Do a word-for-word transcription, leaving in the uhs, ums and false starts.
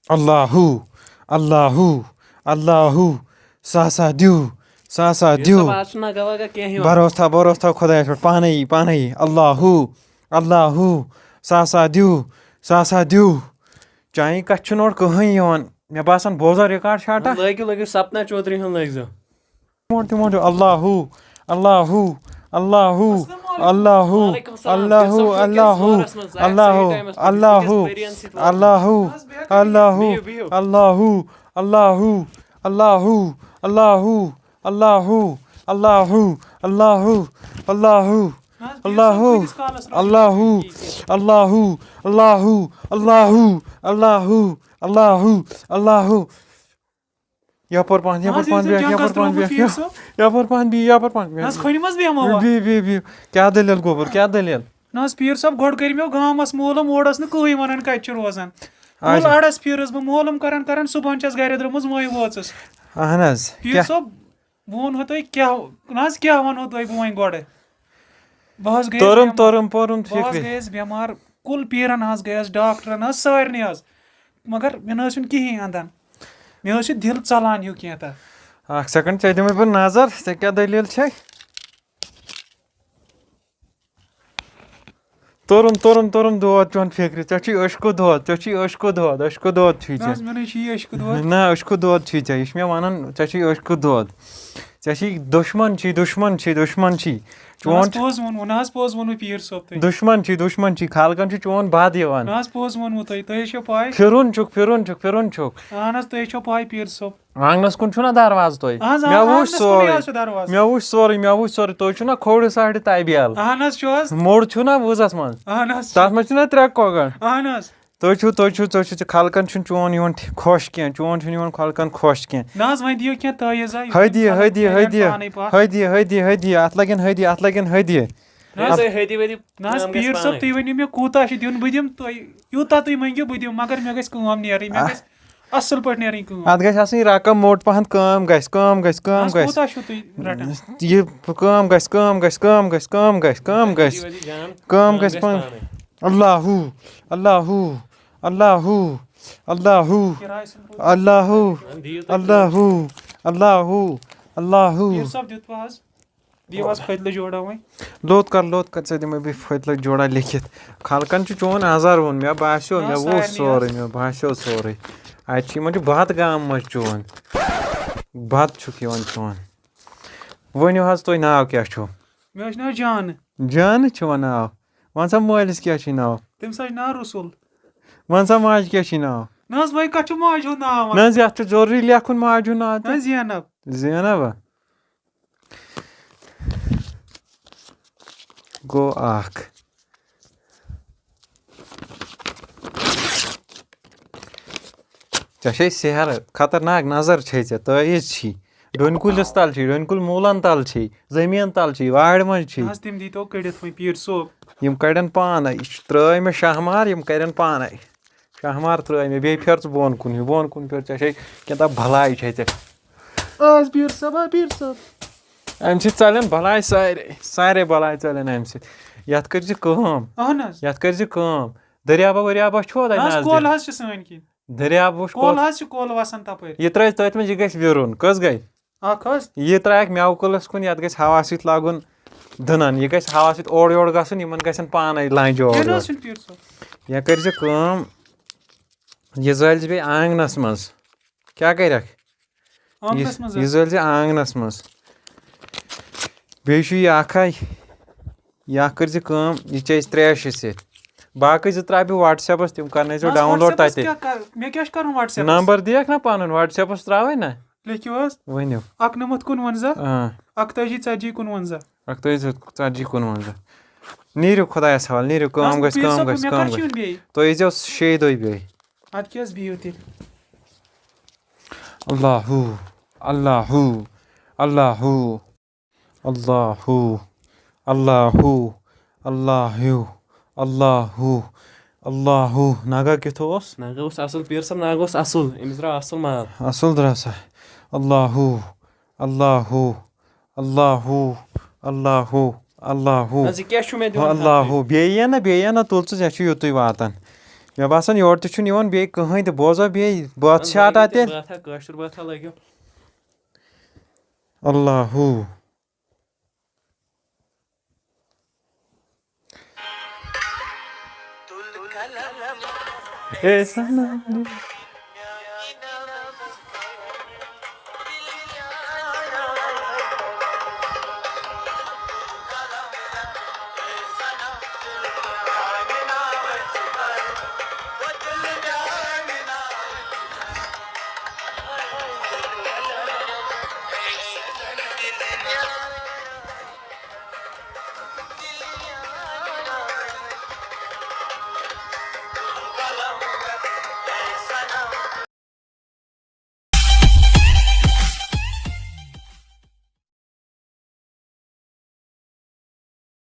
اللہ، اللہ، اللہ، سا سا دیو، سا سا دیو۔ صٲب، آز چھُنہٕ نگا وگا کینٛہہ یِوان۔ بھروسہٕ تھاو، بھروسہٕ تھاو خۄدایَس پٮ۪ٹھ، پانَے یی، پانَے یی۔ اللہ، اللہ، سا سا دیو، سا سا دیو۔ چانہِ کَتھِ چھُنہٕ اورٕ کٕہٕنۍ یِوان۔ مےٚ باسان، بوزان ریکارڈ شاٹا۔ لٲگِو، لٲگِو، سپنا چودھری ہُنٛد لٲگۍزیو۔ تِمن، تِمن چھُ اللہ، اللہ، اللہ، اللہ، وعلیکم السلام۔ اللہ، تُہۍ چھِو وٕنکیٚس اللہ، زورَس منٛز، زاہد اللہ، صحیح ٹایمَس پٮ۪ٹھ، اللہ، وٕنکیٚس پٔرِین سۭتۍ ووت۔ اللہ، اللہ، بِہِو، بِہِو۔ اللہ، اللہ، اللہ، اللہ، اللہ، اللہ، اللہ، اللہ، اللہ، اللہ، اللہ، اللہ، نہ حظ، بِہِو سا، اللہ، کۭتِس کالَس روزِ؟ اللہ، اللہ، اللہ، اللہ، اللہ۔ یپٲرۍ پہن، نہ یپٲرۍ حظ، پہن ییٚلہِ بیٚہہ، جنگس یپٲرۍ پہن ترٛوومُت بیٚہہ، پیٖر صٲب۔ یپٲرۍ پہن بیٚہہ، یپٲرۍ پہن بیٚہہ۔ نہ حظ، کھٔنِم حظ بیٚہمو وۄنۍ۔ بیٚہہ، بیٚہہ، بیٚہہ۔ کیٛاہ دٔلیٖل گوٚبُر، کیٛاہ دٔلیٖل؟ نہ حظ، پیٖر صٲب، گۄڈٕ کٔرۍ مےٚ گامس معلوم، اورٕ ٲس نہٕ کٕہٕنۍ ونان کتہِ چھُ روزان۔ اچھا۔ کُل اڑس پھیٖرٕس بہٕ معلوم کران کران، صُبحن چھَس گرِ درٛٲمٕژ، وۄنۍ وٲژٕس۔ اہن حظ۔ پیٖر کیٛاہ؟ صٲب، بہٕ وَنہو تۄہہِ کیٛاہ، نہ حظ، کیٛاہ وَنہو تۄہہِ بہٕ وۄنۍ گۄڈٕ؟ بہٕ حظ گٔیَس توٚرُم، بٮ۪مار۔ توٚرُم، توٚرُم بہٕ حظ فِکرِ۔ گٔیَس بٮ۪مار، کُل پیٖرَن حظ گٔیَس، ڈاکٹرَن حظ، سارنٕے حظ۔ مگر مےٚ نہ حظ چھُنہٕ کِہیٖنۍ اَندَن۔ مےٚ حظ چھُ دِل ژَلان ہیوٗ کینٛہہ تَتھ۔ اَکھ سٮ۪کَنٛڈ، ژےٚ دِمَے بہٕ نظر، ژےٚ کیٛاہ دٔلیٖل چھے؟ توٚرُم، توٚرُم، توٚرُم دود چون فِکرِ۔ ژےٚ چھُے عشقہٕ دود، ژےٚ چھُے عشقہٕ دود، عشقہٕ دود چھُے نہ ژےٚ۔ حظ، مےٚ نَے چھُے عشقہٕ دود۔ نہ، عشقہٕ دود چھُے ژےٚ، یہِ چھُ مےٚ وَنان، ژےٚ چھُے عشقہٕ دود۔ ژےٚ چھُے دُشمن چھُے، دُشمن چھُے، دُشمن چھُے۔ نہ حظ، چون چھُ پوٚز ووٚنوٕ، نہ حظ، پوٚز ووٚنوٕ پیٖر صٲب تۄہہِ۔ دُشمن چھُے، دُشمن چھُے، خلقن چھُ چون بد یِوان۔ نہ حظ، پوٚز ووٚنوٕ تۄہہِ، تۄہہِ چھو پاے۔ پھِرُن چھُکھ، پھِرُن چھُکھ، پھِرُن چھُکھ۔ اہن حظ، تۄہہِ چھو پاے پیٖر صٲب۔ آنٛگنَس کُن چھُنہ دروازٕ تۄہہِ؟ اہن حظ، مےٚ اہن وُچھ حظ، سورُے۔ کُنُے حظ چھُ دروازٕ۔ مےٚ وُچھ سورُے، مےٚ وُچھ سورُے۔ تُہۍ چھِو نہ کھوڑِ ساڑِ تَبیل۔ اہن حظ چھُ حظ۔ موٚڑ چھُو نہ وُزَس منٛز۔ اہن حظ چھُ۔ تَتھ منٛز چھِنہ ترٛےٚ کۄکَر۔ اہن حظ۔ تُہۍ چھِو، تُہۍ چھِو، تُہۍ چھِو، ژٕ خلقَن چھُنہٕ چون یِوان ٹھِ-، خۄش کینٛہہ، چون چھُنہٕ یِوان خلقَن خۄش کینٛہہ۔ نہ حظ، وۄنۍ دِیِو کینٛہہ تٲویٖزا، یِم ہدیہِ، خلق ہدیہِ، پھیرن ہدیہِ، پانَے پَتھ۔ ہدیہِ، ہدیہِ، ہدیہِ، اَتھ لَگن ہدیہِ، اَتھ لَگن ہدیہِ۔ نہ حظ۔ اَتھ ہے، ہدیہِ ؤدیہِ نہ حظ، کٲم گژھِ پیٖر صٲب، پانَے۔ تُہۍ ؤنِو مےٚ کوٗتاہ چھُ دیُن، بہٕ دِمہٕ تۄہہِ، یوٗتاہ تُہۍ مٔنٛگِو بہٕ دِمہٕ، مگر مےٚ گژھِ کٲم نیرٕنۍ، مےٚ آہ۔ گژھِ اَصٕل پٲٹھۍ نیرٕنۍ کٲم۔ اَتھ گژھِ آسٕنۍ رقم موٚٹ پَہَن، کٲم گژھِ، کٲم گژھِ، کٲم نہ حظ، گژھِ۔ کوٗتاہ چھُو تُہۍ رَٹان؟ یہِ کٲم گژھِ، کٲم گژھِ، کٲم گژھِ، کٲم گژھِ، کٲم گژھِ۔ ؤدیہِ جان، کٲم کٲم گژھِ گژھِ پَہَن۔ پانَے۔ اللہ، اللہ، اللہ، اللہ، کِراے سُنٛد پٲٹھۍ۔ اللہ، دِیِو تُہۍ اللہ، اللہ۔ پیٖر صٲب دیُتوٕ حظ؟ دِیِو حظ فٲتلہٕ جوڑا وۄنۍ۔ لوٚت کر، لوٚت کر، ژےٚ دِمَے بہٕ فٲتلہٕ جوڑا لیکھِتھ۔ خلقن چھُ چون آزار ووٚن، مےٚ باسیو، نہ، مےٚ وُچھ سارنٕے سورُے، حظ۔ مےٚ باسیو سورُے۔ اَتہِ چھُ یِمَن چھُ بَتہٕ گام منٛز چون۔ بَتہٕ چھُکھ یِوان چون۔ ؤنِو حظ تُہۍ ناو کیٛاہ چھُو؟ مےٚ حظ چھُ ناو جانہٕ۔ جانہٕ چھُوا ناو؟ وَن سا مٲلِس کیٛاہ چھُے ناو؟ تٔمِس حظ چھُ ناو رسول۔ وَن سا ماجہِ کیٛاہ چھُے ناو؟ نہ حظ، وۄنۍ کَتھ چھُ ماجہِ ہُنٛد ناو وَنان؟ نہ حظ، یَتھ چھُ ضروٗری لیکھُن ماجہِ ہُنٛد ناو نہ تہِ۔ حظ، زینب۔ زینب ہا؟ گوٚو اکھ۔ ژےٚ چھے سحر خطرناک نظر چھے ژےٚ، تٲویٖز چھی۔ ڈوٗنۍ کُلِس تل چھی، ڈوٗنۍ کُلۍ موٗلن تل چھی، زٔمیٖن تل چھی، وارِ منٛز چھی۔ نہ حظ، تِم دیٖتو کٔڑِتھ وۄنۍ پیٖر صٲب۔ یِم کڑن پانے، یہِ چھُ، ترٲے مےٚ شاہ مار، یِم کڑن پانے۔ شاہ مار ترٲے مےٚ، بیٚیہِ پھیر ژٕ بۄن کُن ہیوٗ، بۄن کُن پھیر، ژےٚ چھے کینٛہہ تام بلاے چھے ژےٚ۔ آز پیٖر صٲب، آ پیٖر صٲب۔ امہِ سۭتۍ ژلن بلاے سارے، سارے بلاے ژلن امہِ سۭتۍ۔ یتھ کٔرۍ زِ کٲم۔ اہن حظ۔ یتھ کٔرۍ زِ کٲم۔ دٔریابا ؤریابا چھُوا تۄہہِ نہ حظ، نزدیٖک؟ کۄل حظ چھِ سٲنۍ کِنۍ۔ دٔریاب وٕچھ کۄل کۄل۔ حظ چھِ، کۄل وسان تپٲرۍ۔ یہِ ترٲے تٔتھۍ منٛز، یہِ گژھِ وِرُن۔ کٔژ گٔے؟ اکھ حظ۔ یہِ ترٛایَکھ مٮ۪وٕ کُلَس کُن، یَتھ گژھِ ہوا سۭتۍ لَگُن دٕنَن۔ یہِ گژھِ ہوا سۭتۍ اورٕ یورٕ گژھُن، یِمَن گژھن پانَے لَنجہِ اورٕ کینٛہہ نہ یورٕ۔ حظ چھُنہٕ پیٖر صٲب۔ یا کٔرۍ زِ کٲم، یہِ زٲلۍ زِ بیٚیہِ آنٛگنَس منٛز۔ کیٛاہ کَرٮ۪کھ؟ آنٛگنَس یہِ، منٛز یہِ حظ۔ زٲلۍ زِ آنٛگنَس منٛز۔ بیٚیہِ چھُ یہِ اَکھ ہَے، یہِ اَکھ کٔرۍ زِ کٲم، یہِ چیٚیہِ أسۍ ترٛیشہِ سۭتۍ۔ باقٕے زٕ ترٛاوٕ بہٕ WhatsApp-س، تِم کَرنٲیزیو بس download WhatsApp-س تَتہِ۔ کیٛاہ کَر-، مےٚ کیٛاہ چھُ کَرُن WhatsApp-س؟ نمبر دِیَکھ نا پَنُن، WhatsApp-س ترٛاوَے نا؟ لیکھِو حظ۔ ؤنِو۔ اَکنَمَتھ کُنوَنزاہ، آ۔ اَکتٲجی ژَتجی کُنوَنزاہ۔ اَکتٲجی ژَتجی کُنوَنزاہ۔ نیٖرِو خۄدایَس حوالہٕ، نیٖرِو، کٲم بَس گژھِ، پیٖر کٲم صٲب، گژھِ، مےٚ کٲم کَر چھُ گژھِ۔ یُن بیٚیہِ؟ تُہۍ ییٖزیو شیٚیہِ دۄہہِ بیٚیہِ۔ اَدٕ کیٛاہ حظ، بِہِو تیٚلہِ۔ اللہ ہو، اللہ ہو، اللہ ہو۔ اللہ ہو، اللہ ہو، اللہ ہو، اللہ ہو، اللہ ہو۔ ناگا کیُتھ اوس؟ ناگا اوس اَصٕل، پیٖر صٲب، ناگا اوس اَصٕل۔ أمِس درٛاو اَصٕل مال۔ اَصٕل درٛاو سا۔ اللہ ہو، اللہ ہو، اللہ ہو، اللہ ہو، اللہ ہو۔ نہ، ژٕ کیٛاہ چھُ مےٚ دِوان اللہ ہو۔ بیٚیہِ یہِ نہ، بیٚیہِ یہِ نہ، تُل ژٕ، ژےٚ چھُ یُتُے واتان۔ مےٚ باسان یورٕ تہِ چھُنہٕ یِوان بیٚیہِ کٕہٕنۍ تہِ، بوزو بیٚیہِ بٲتھ شاٹا تیٚلہِ۔ بٲتھا، کٲشُر بٲتھا لٲگِو۔ اللہ ہو۔ اے سلام۔